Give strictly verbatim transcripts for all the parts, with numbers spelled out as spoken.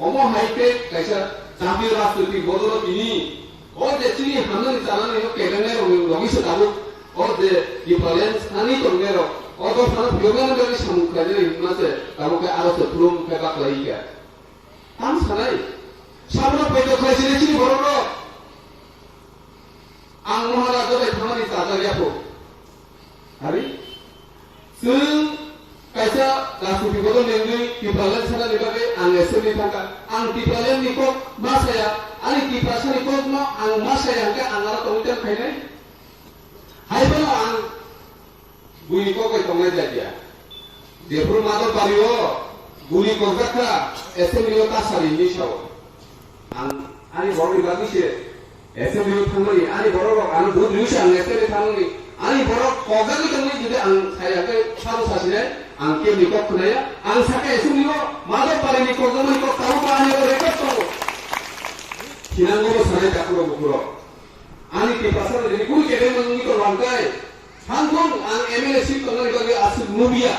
Omo hai khe kaisa jatiyo rajnoitik bodolo tini o je chini hamnani chanani no kebengnai rokni logi se tabuk o je Tipraland sanani tongnai rok o dophano phiyoknani bagwi samung khlainani hwnma se tabuk khe aro se phulum khe baklai kha. Ang sanai, sabono poito khlai sini chini borok rok. Ang Maharaja bai thangmani chajak yapho. Hari? Chwng kaisa rajniti bodol nengwi Tipraland sanani bagwi ang assembly thangkha. Ang Tipraland ni kok ma saya, ani Tiprasa ni kok no ang ma saya hwnkhe ang aro tongwi tang khainai. Hai phano ang Buini kok bai tongnai jat ya. Jephuru Madhobpari o guli kokjak kha, assembly o ta sari hinwi sao. Ang ani borok ni bagwi se assembly o thangmani, ani borok rok ano vote riwi se ang assembly thangmani. Ani borok kokjagwi tongmani jodi ang saya khe sabo sasinai, ang kemni kok khwnaya, ang sakha assembly o Madhobpari ni kokjakmani kok tabuk bo ani o record tongo. Thinango bo sanai takhuk rok bukhuk rok. Ani Tiprasa rok jodi kunu kebeng wngwi tong langkhai, Sangthung ang M L A seat tongnani bagwi aswk nubiya.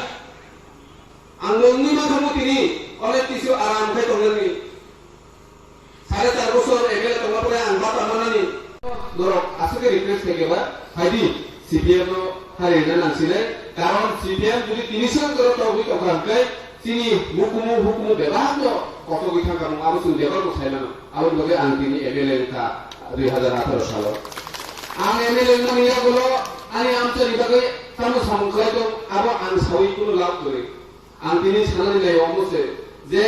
Ang nungwi mankha tini, onek kisu aram khai tongnani. Sare char bosor M L A tongma pore ang bata manani. Norok aswk khe request khaikhe ba, phaidi C P M no hari rina nangsinai. Karon C P M jodi tini swk norok tongwi tongkha hwnkhe, chini mukumu hukumu bebak no kotogwi thangkha, mung abo chwng bebak no sai mano. Aboni bagwi ang tini M L A wngkha dui hazar atharo salo. Ang M L A wngmani yagulo ani amchaini bagwi tamo samung khlai tong, abo ang saui kunu lab kwrwi. Ang tini sanani lai omo se je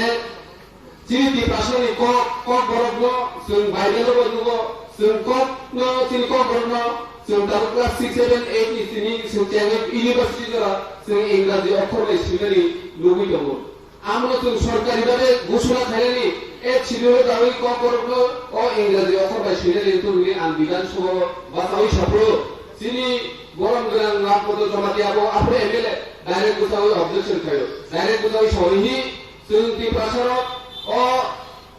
chini Tiprasani kok, kok borokno chwng Bible-o bo nugo, chwng kokno, chini kok borokno chwng tabuk class six, seven, eight ni simi chwng chengwi university jora chwng Ingraji okhor bai swinani nugwi tongo. Amno chwng sorkari babe gusuna khainani, ek schedule dawi kok borokno o Ingraji okhor bai swinani wngthok hwnwi ang Bidhan Sabha o bachaui saphuru. Chini borom gwnang Rampada Jamatia bo aphuru M L A direct bwchaui objection khaio. Direct bwchaui saui hi chwng Tiprasa rok o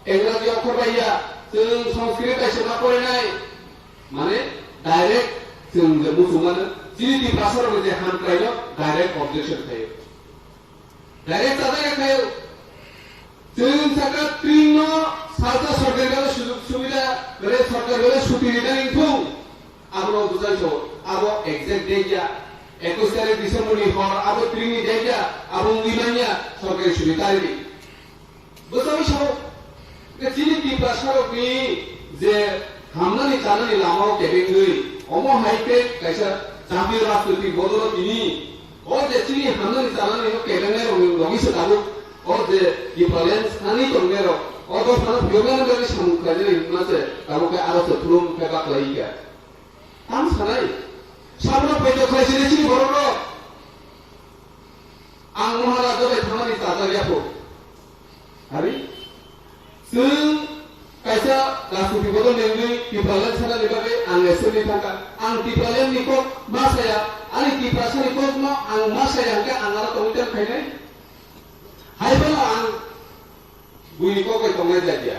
Ingraji okhor bai ya, chwng Sanskrit bai se ma porinai. Mane direct chwng je muchungmano chini Tiprasa rok je hamkraino direct objection khaio. Direct chajak ya khayo. Chwng saka tring no salsa sorkar galo sujug subida, bere sorkar galo suti rida ningthung. Abo no bujai so, abo exact date ya. Ekus tarik December ni hor, abo tring ni date ya, abo wngwi man ya, sorkari suti tarik ni. Bujai so, Chini Tiprasa rokni je hamnani chanani lamao kebengwi, omo hai khe kaisa jatiyo rajnoitik bodolo tini o je chini hamnani chanani no kebengnai rokni logi se tabuk o je Tipraland sanani tongnai rok o dophano phiyoknani bagwi samung khlainani hwnma se tabuk khe aro se phulum khe baklai kha. Ang sanai, sabono poito khlai sini chini borok rok. Ang Maharaja bai thangmani chajak yapho. Hari? Chwng kaisa rajniti bodol nengwi Tipraland sanani bagwi ang assembly thangkha. Ang Tipraland ni kok ma saya, ani Tiprasa ni kok no ang ma saya hwnkhe ang aro tongwi tang khainai. Hai phano ang buini kok bai tongnai jat ya.